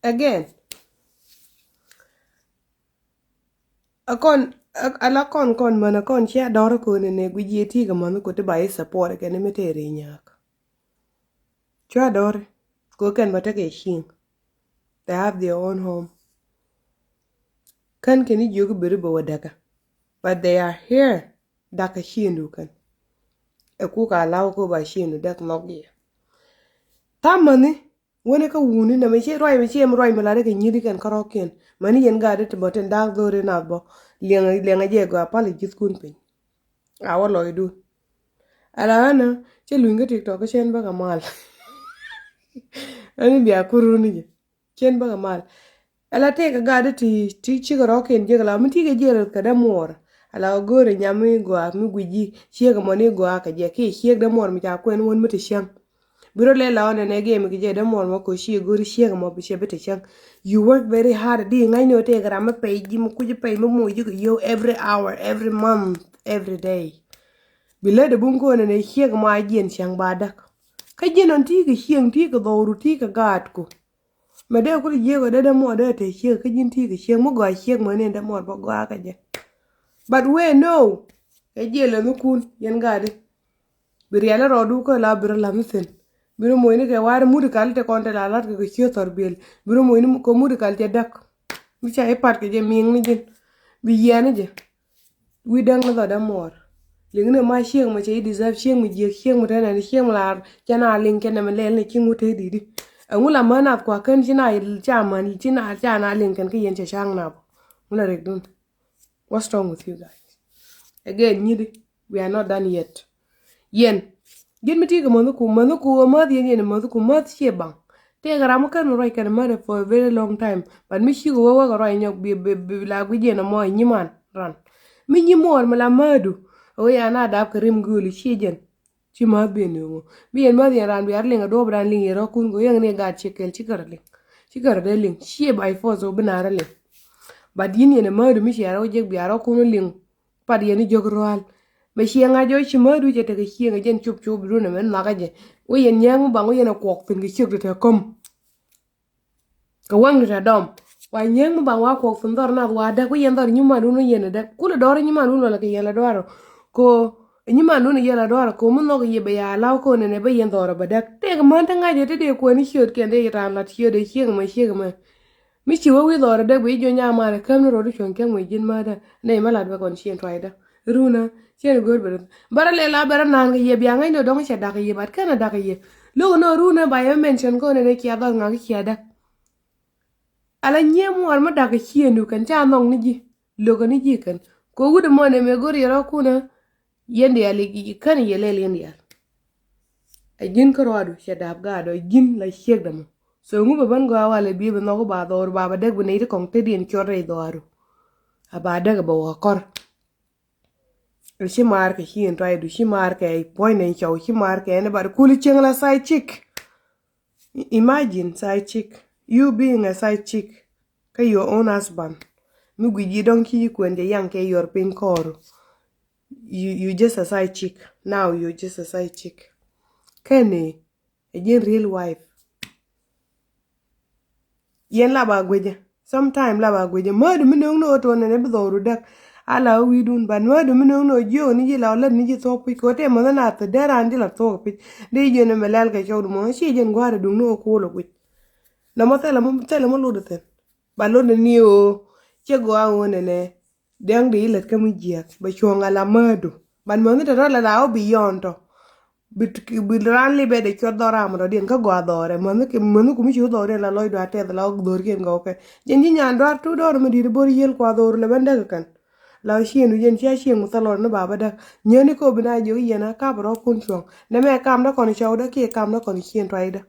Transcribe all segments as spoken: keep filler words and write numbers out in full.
Again, a kɔn, a la kɔn kɔn män a kɔn cia dɔr kɔn ni ne guic yie ti kɛ män ko ti ba yi support kɛ ni mi te ri nyak. Cua dɔr ko kɛn ba tekɛ cieŋ. They have their own home. Kän kɛ ni jiök beri bɛ wä däkä, but they are here. Dakä ciendu kän. Ɛ kuk a law ko ba ciendu däk nhɔk yɛ. Tam mäni wänɛ kä wuni nɛ mɛ ci ruac mɛ ci ɛm ruac mɛ lat kɛ nyiri kɛn kärɔkiɛn. Mäni yɛn gaat ti bɔ tin da̱a̱k dho̱ri nath bɔ. Liɛŋ liɛŋ a jɛ gɔaa pal ji̱thkun piny. A wä lɔcdun. Ala ɣänä ci luny kä TikTok kä cɛn bä kɛ mal. Ɛn bia kuruni jɛ. Cien bäkɛ mal. Ala tëëkɛ gat ti ti cikɛ rɔ̱kiɛn jiäk la mi tikɛ jiɛl kɛ dämuɔɔr. Ala ɣä go̱o̱rɛ nyam mi gɔaa mi guic ji̱ ciek ɛmɔ ni gɔaa kɛ jɛ kiɛ ciek dämuɔɔr mi ca kuɛn wän mi ti cäŋ. Bi rɔ lɛ la ɣä nɛnɛ gɛɛ mi kɛ jɛ dämuɔɔr mɔ ko̱ ciɛ go̱o̱ri ciek ɛmɔ bi cɛ bi ti cäŋ. You work very hard di ŋa̱cni ɣä tëëkɛ ram mi pɛy ji̱ mi kuc pɛy mi moc ji̱ kɛ yio̱w every hour, every month, every day. Bi lät ɛ bum ko̱n nɛnɛ ciek ɛmɔ a jiɛn cäŋ ba däk. Kä jiɛn ɔn tikɛ cieŋ tikɛ dhɔru tikɛ gaatku. Mɛ dee kul jiek ɔ dee dee muɔt dee te ciek kä ji̱n ti kɛ ciek mi gɔaa ciek mɔ ni dee muɔt bä gɔaa kɛ jɛ. But we know kɛ jiɛ lɛ mi kun yɛn gat di. Bi riɛl rɔ du kä la bi rɔ la mi thin. Bi rɔ moc ni kɛ war mut kal te kɔn te la lat kɛ kɛ ciek thɔr biel. Bi rɔ moc ni kɛ mut kal cɛ däk. Mi ca ipat kɛ jɛ miŋ ni ji̱n. Bi yiɛn ni jɛ. Wi̱i̱ däŋ ni dhɔt dämuɔɔr. Liŋ ni ma cieŋ mi cɛ ji̱ deserve cieŋ mi jiäk cieŋ mi tɛnɛ ni cieŋ mi la cɛ na liŋ kɛn nɛ mi lɛl ni cieŋ mi te di̱t di. Ɛŋu la män nath kua kän ci na ca män ci na ca na liŋ kɛn kä yɛn cɛ ca̱ŋ na bä. Ŋu la rek dun. What's wrong with you guys? Again nyit di. We are not done yet. Yɛn ji̱n mi ti kɛ mäthiku mäthiku mäth yɛn yɛn mäthiku mäth ciɛ baŋ. Tëëkɛ ram mi kän mi ruac kɛn mädɛ for a very long time. But mi cikɛ wä wä kɛ ruac nyɔk bi bi bi la guic yɛn ɛmɔ nyiman ran. Mi nyimuɔɔr mi la mädu. Ɛ wä ya na dap kɛ rim gööli ciɛ jɛn. Ci mäth ben ni ŋu bi yɛn mäth yɛn ran bi ar liŋ a duɔp ran liŋ yɛn rɔkun kɛ yɛn ni gat ciɛ kɛl ci kärɛ liŋ. Ci kärɛ dee liŋ ciɛ by force wä bi na rɛ liŋ. But yin yɛn ɛ mädu mi ciɛ rɔ jek bi a rɔkun liŋ. Pat yɛn i̱ jiök ruaal. Mɛ cieŋ a jɔc ci mädu cɛ tekɛ cieŋ a jɛn cop cop run ɛmɛ nhɔakä jɛ. Wä yɛn nyääŋ mi baŋ wä yɛn a kuɔk thi̱n kɛ ciök ti te käm. Kɛ wäŋ ti te dɔm. Wa nyääŋ mi baŋ wa kuɔk thi̱n dhɔr nath wa däk wä yɛn dhɔr nyiman run wä yɛn a däk. Kulɛ dɔr nyiman run wala kɛ yɛn la dɔar. Ko nyiman run yɛn la dɔar ko mi nhɔk yɛ bɛ ya law ko nɛnɛ bä yɛn dhɔr a bä däk. Tëëk män te ŋa̱c yɛ te dee kuɛn i̱ ciöt kɛn dee yɛ ta̱a̱n lat ciöt dee cieŋ mɛ cieŋ mɛ. Mi ci wä wi̱i̱ dhɔr a däk bi ji̱ jɔ̱ nyaman rɛ käm ni rɔɔdu cuɔ̱ŋ cäŋ mɛ ji̱n mädä. Nɛy mɛ lat bɛ kɔn cieŋ tuaydä. Runä cieŋ go̱o̱r bɛ run bärä lɛ la bärä naan kɛ yɛ bia ŋäcnɔ dɔ̱ŋ cɛ da̱k kɛ yɛ bat kɛn a da̱k kɛ yɛ. Lo̱k nɔ runä ba yɛ mention kɔn ɛn ɛ cia dhɔr ŋa̱k cia da̱k. Ala nyiee muɔɔr mi da̱k kɛ cieŋdu kɛn ca nhɔk ni ji̱. Lo̱k kɛ ni ji̱ kɛn kɛ wut ɛmɔ nɛ mɛ go̱o̱r yɛ rɔ kunä. Yɛn diaal i̱ kän i̱ yɛ lɛl yɛn diaal. Ɛ ji̱n kä ruaadu cɛ da̱a̱p gaatdɔ ji̱n la ciekdɛ mɔ. So ŋu bɛ bän gɔaa walɛ biɛ bɛ nhɔk ba dhɔr ba bɛ däk bɛ nɛy ti kɔŋ te diɛn cɔt rɛy dhɔaaru. A ba däk bɛ wä kɔr. Ci maar kɛ ci in tɔaydu ci maar kɛ puɔ̱ny nɛn cɔw ci maar kɛ ɛn ba kuli cieŋ la side chick. Imagine side chick, you being a side chick kä your own husband. Mi gui ji̱ dɔ̱ŋ ci kuɛn jɛ yaŋ kɛ your piny kɔɔru. You, you just a side chick. Now you just a side chick. Kɛn ni a ji̱n real wife. Yɛn la ba guecä. Sometime la ba guecä mädu mi nöŋ ni ɣä tuɔn nɛn ɛ bi dhɔru däk. A la ɣä wi̱i̱dun ban mädu mi nöŋ ni ɣä jiök ni ji̱ la ɣä lät ni ji̱ thuɔ̱k pi̱c kɛ ɣä tɛmɛ ni nath dee raan ji̱ la thuɔ̱k pi̱c. Dee jiɛn ɛmɛ lɛl kɛ cɔwdu mɔ ci jiɛn gua̱a̱r ɛ duŋ ni ɣä kuɔl ɛ guic. Nɔmɔ thilɛ mɔ thilɛ mɔ lot ɛ thi̱n. Ba lot ɛ ni ɣöö cɛ gɔaa ɣöö nɛnɛ. Diaŋ di ilät kä mi jiɛk bɛ cuɔ̱ŋ ala mädu. Ban mäni tɔ̱tɔ̱ la la ɔ bi yɔn tɔ. Bi bi ran li bɛ de cuɔt dhɔr ram rɔ diɛn kä gɔaa dhɔrɛ mäni ki mäni kumi ci dhɔr diɛn la lɔc dua tɛth la ɔ dhɔr kiɛn gɔw kɛ. Jɛn ji nyan dɔar tu dɔr mi di bor yel kua dhɔr lɛ bɛn däk kɛn. La cien du jɛn cia cien mu thalɔr ni baba däk. Nyeni ko bi na jiök yɛn a kap rɔ kun cuɔ̱ŋ. Nɛ mɛ kam dä kɔn cɔw dä kiɛ kam dä kɔn cien tuay dä.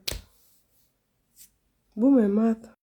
Bumɛ math.